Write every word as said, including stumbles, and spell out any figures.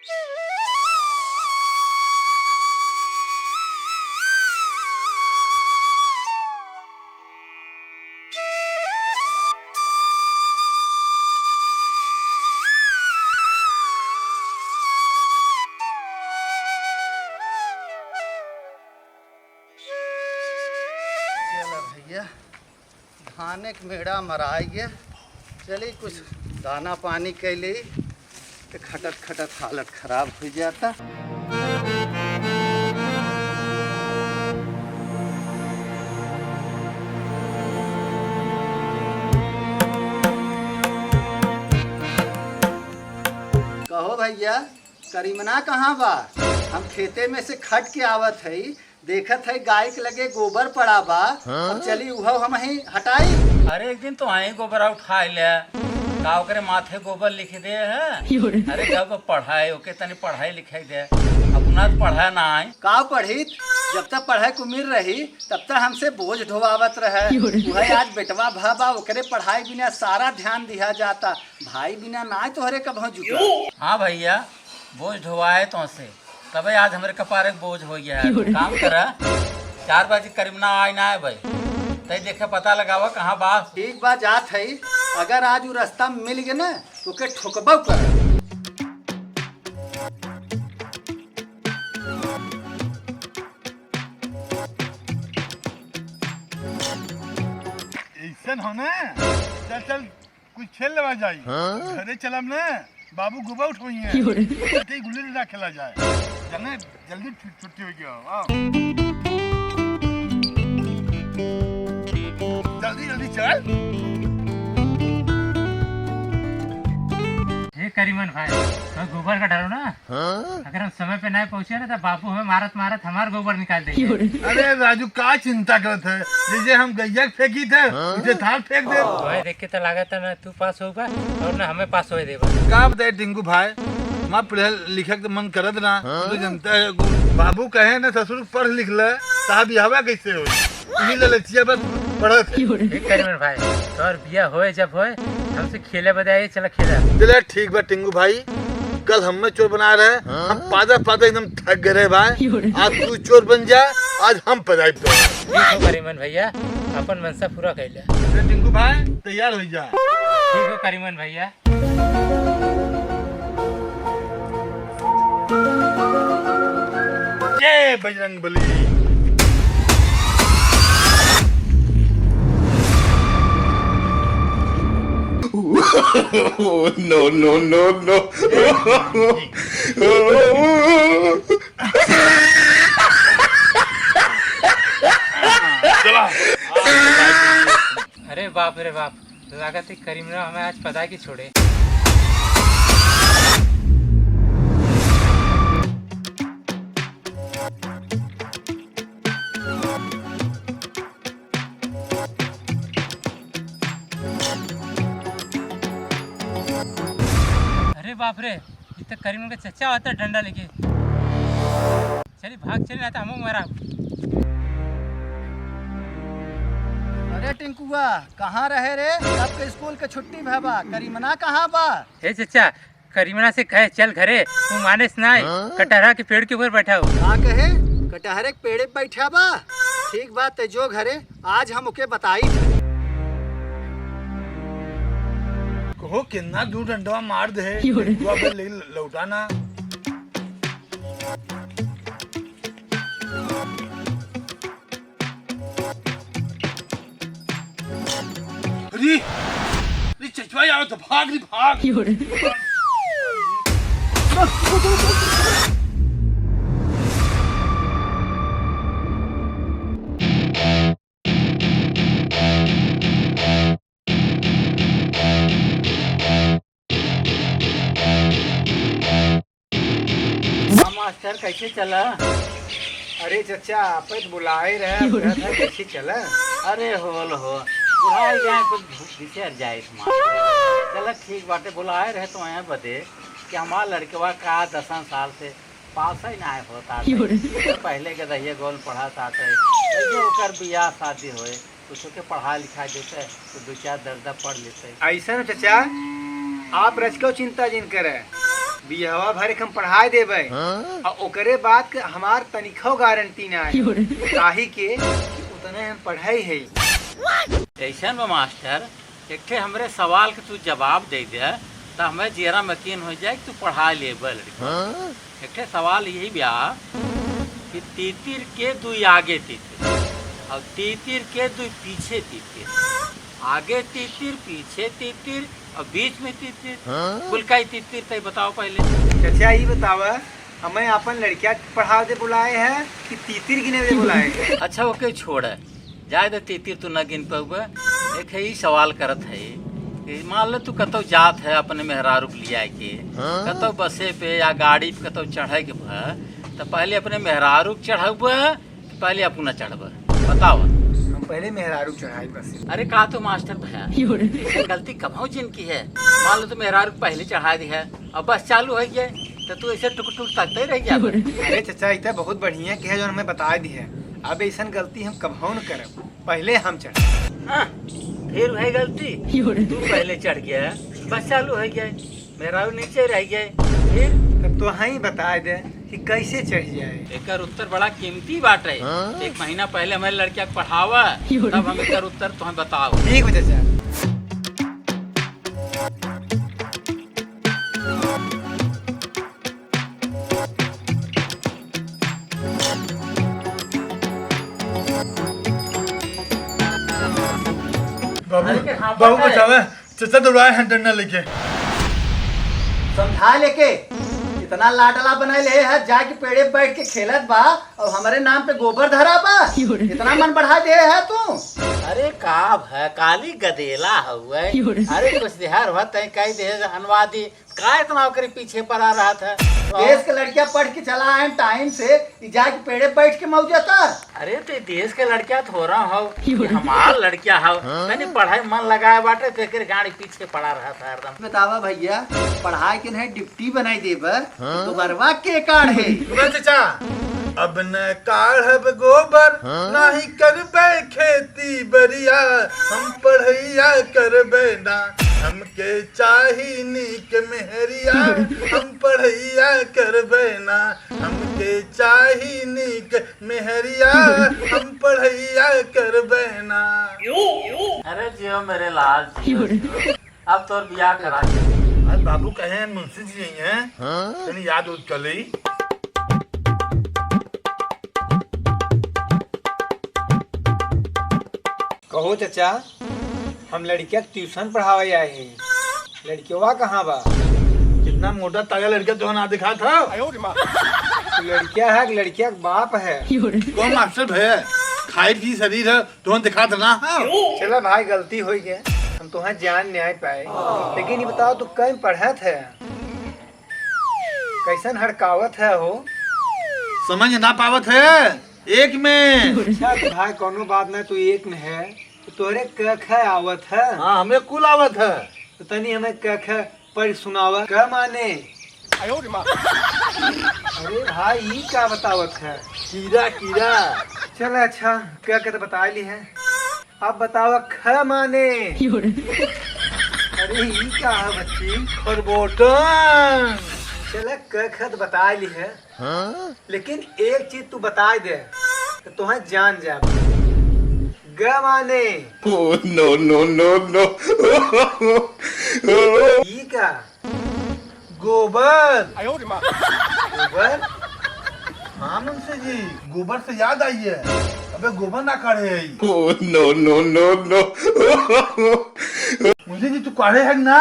चला भइया, धाने के मेड़ा मराइ गे। चली कुछ दाना पानी कइ लेई, त खटत खटत हालत खराब होइ जाता। कहो भइया, करीमना कहाँ बा? हम खेते में से खट के आवत हई, देखत है गाय के लगे गोबर पड़ा बा, हाँ? अब चली उहउ हमहीं हटाई। अरे एक दिन तोहइ गोबर उठाइ ले, का ओकरे माथे गोबर लिखि दे है? अरे जब पढ़ाई ओके तनी पढ़ाई लिखाई दे, अपना तो पढ़ा नाहीं। का पढ़ित? जब तक पढ़ाई के उमिर रही तब तक हमसे बोझ ढोवावत रहे। उहइ आज बेटवा भा बा, ओकरे पढ़ाई बिना सारा ध्यान दिहा जाता। भाई बिना नाहीं तोहरे कबहूँ जुटा। हाँ भइया, बोझ ढोवाए तोहसे, तबे आज हमरे कपारे के बोझ होइ गया है। काम करा, चार बजे करीमना आइ नाहीं भाई, तइ देखे पता लगावा कहाँ बा। ठीक बा, जात हई, अगर आज उ रस्ता में मिल गे ना, तो ओके ठोकबउ कर। अइसन हो ना, चल चल, कुछ खेल लेवा जाई। हाँ? घरे चलब ना, बाबू गोबर उठवइहें। क्यों रे? चलते ही गुल्ली डंडा खेला जाए। जाने, जल्दी छु-, छुट्टी होइ गया। आओ। जल्दी, जल्दी चल। हे करीमन भाई, तो गोबर का डरो ना। हाँ? अगर हम समय पे नाहीं पहुँचे ना, तो बाबू हमें मारत मारत हमार गोबर निकाल देइहैं। अरे राजू, का चिंता करत है? जइसे हम गइया के फेंकी थे, हाँ? उसे थाल फेंक दे। तोहे देख के तो लागत है ना तू पास होबा और ना हमें पास होए देबा। का बताई टिंकू भाई, हमार पढ़े लिखे के तो मन करत ना, हाँ? तू तो जनता है, बाबू कहे ना ससुर पढ़ लिख ले, तहा बियाहवा कइसे होई? इही ललचिया बस पढ़त है। हे करीमन भाई, तोर बियाह होए जब होए, हमसे खेले बदे आइए, चला खेला। चला ठीक बा टिंकू भाई, कल हमें चोर बनाए रहे, हम पादा पादा एकदम थक गए रहे भाई। आज तू चोर बन जा, आज हम पदाई पे। ठीक हो करीमन भइया, अपन मनसा पूरा कइला। अरे टिंकू भाई, तैयार होइ जा। ठीक हो करीमन भइया। जय बजरंग बली। No, no, no, no। चला। अरे बाप रे बाप, लागत है करीमना हमें आज पता की छोड़े। अरे बाप रे, ई तो करीमन का चचा आवत है डंडा लेके। चली भाग चली, ना तो हमहू मरब। अरे टिंकुआ, कहाँ रहे रे? सबके स्कूल के छुट्टी भवा, करीमना कहाँ बा? हे चचा, करीमना से कहे चल घरे, तू मानेस नाहीं, हाँ? कटहरा के पेड़ के ऊपर बैठा हो। का कहे? कटहरे के पेड़े पे बैठा बा? ठीक बा, ते जो घरे, आज हम ओके बताई थे। कहो, कितना दू डंडवा मार दे, क्यों रे? टिंकुआ पे ले लौटा ना। अरे, अरे, चचवा यार, तो भाग रे, भाग। क्यों रे? हाँ मास्टर, कैसे चला? अरे चचा, आप तो बुलाए रहे, बुढ़ा था, कैसे चला? अरे होल हो, बुढ़ाई जाए तो बिसर जाए मास्टर। चला ठीक बाटे, बुलाए रहे तो आए बदे कि हमार लड़कवा का दसन साल से पास ही ना होता। पहले के दहिया गोल पढ़ा था, कैसे ओकर बियाह शादी होए। कुछ के पढ़ाई लिखाई देते तो दो चार दर्जा पढ़ लेते। ऐसा ना चचा, आप रचको चिंता जिन करे, बियहवा भर के हम पढ़ाए देबे। हाँ? और ओकरे बाद के हमार तनिखो गारंटी ना है। काहे के कि उतने हम पढ़ाई है। ऐसन बा मास्टर, एक ठे हमरे सवाल के तू जवाब दे दे, त हमें जियरा मकीन हो जाए कि तू पढ़ा लेबे लड़का। हाँ? एक ठे सवाल यही बा कि तीतिर के दुई आगे तीतिर और तीतिर के दुई पीछे तीतिर, आगे तीतिर, पीछे तीतिर और बीच में तीतिर, हाँ? कुल काई तीतिर तय बताओ पहले। चाचा, ई बतावा, हमें अपन लड़किया के पढ़ावे दे बुलाए है कि तीतिर गिने दे बुलाए है? अच्छा, ओके, छोड़, जाए दे, तीतिर तू न गिन पउबे। एक है ई सवाल करत है कि मान ले तू कतौ जात है अपने मेहरारू के लिया के, हाँ? कतौ बसे पे या गाड़ी पे कतौ चढ़े के बा, त पहले अपने मेहरारू के चढ़उबे कि पहले अपना चढ़बे? बताओ। हम पहले मेहरारू के चढ़ाई बसे। अरे का तू मास्टर भया, ऐसे गलती कबहू जिन की है। मान लो तू मेहरारू के पहले चढ़ा दी है, अब बस चालू हो गया, तो तू ऐसे टुक टुक तकते रह गया। अरे चाचा, ई त बहुत बढ़िया किहे जौन हमें बताए दिहे। अब ऐसन गलती हम कबहू न करब, पहले हम चढ़ब। हाँ, फिर वही गलती, तू पहले चढ़ गया, बस चालू हो गया, मेहरारू नीचे रह गया। फिर तब तो हाँ ही बताए दे कि कैसे चढ़ जाए। एकर उत्तर बड़ा कीमती बाटे। हाँ? एक महीना पहले हमारे लड़किया के पढ़ावा, तब हम एकर उत्तर तुम्हें बताओ। ठीक बा चाचा। बाबू, अरे, के हाँ, बाबू, पता है। बचावे, चाचा दौड़ाए हैं डंडा लेके। समझा लेके, इतना लाडला बनाए ले है, जाके पेड़े बैठ के खेलत बा और हमारे नाम पे गोबर धरा बा। इतना मन बढ़ा दे है तू। अरे का भय, काली गदेला हउए। अरे कुछ देहार हुआ तय कही दे अनुवादी, का इतना ओकरे पीछे पड़ा रहत है? देश के लड़किया पढ़ के चला आए टाइम से, ई जाके पेड़े बैठ के मौजता। अरे ते देश के लड़किया थोड़ा हो, हमार लड़किया हो। हाँ? तनी पढ़ाई मन लगाए बाटे, तो एकरे गाड़ी पीछे पड़ा रहत है हरदम। बतावा भैया, पढ़ाई के नहीं डिप्टी बनाई देबा, हाँ? गोबरवा के काढ़े। सुनो चाचा, अब न काढ़ब गोबर, हाँ? नाही करबे खेती बरिया, हम पढ़ैया करबे ना, हमके चाही नीक मेहरिया, हम पढ़ैया करबे ना, हमके चाही नीक मेहरिया, हम पढ़ैया करबे ना। अरे जियो मेरे लाल, जियो, जियो। अब तोर बियाह करा। आज बाबू कहे हैं, मुंशी जी आई हैं। हाँ? तनी याद उद कर ली। कहो चाचा, हम लड़किया के ट्यूशन पढ़ावे आए हैं, लड़किया कहाँ बा? कितना मोटा ताजा लड़किया तो ना दिखा था। तो लड़किया है, लड़किया के बाप है। कौन मास्टर भैया? खाई पी शरीर है, तुहन दिखात ना। चला भाई, गलती होइ गए, हम तुहँय जान नाहीं पाए। लेकिन ई बताओ, तू कई में पढ़त है, कैसन हड़कावत है हो? समझ ना पावत है एक में। अच्छा तो भाई, कौनो बात ना, तू एक में है तो तोरे क ख आवत है। हाँ, हमें कुल आवत है। तो तनी हमें क ख पढ़ सुनावा। क माने? अरे भाई, ई का बतावत है? कीड़ा, कीड़ा। चल अच्छा, क ख तो बताइ लिहे। अब बतावा, ख माने? अरे, ई का है बच्ची? खरबोटन। चल, क ख तो बताइ लिहे। हाँ? लेकिन एक चीज तू बताइ दे, तो तुहँय जान जाब। ग माने? Oh, no, no, no, no। ई का? गोबर। गोबर? हाँ मुंशी जी, गोबर से याद आई है, अबे गोबर ना काढ़े आई। Oh, no, no, no, no। मुंशी जी, तू काढ़े है कि ना?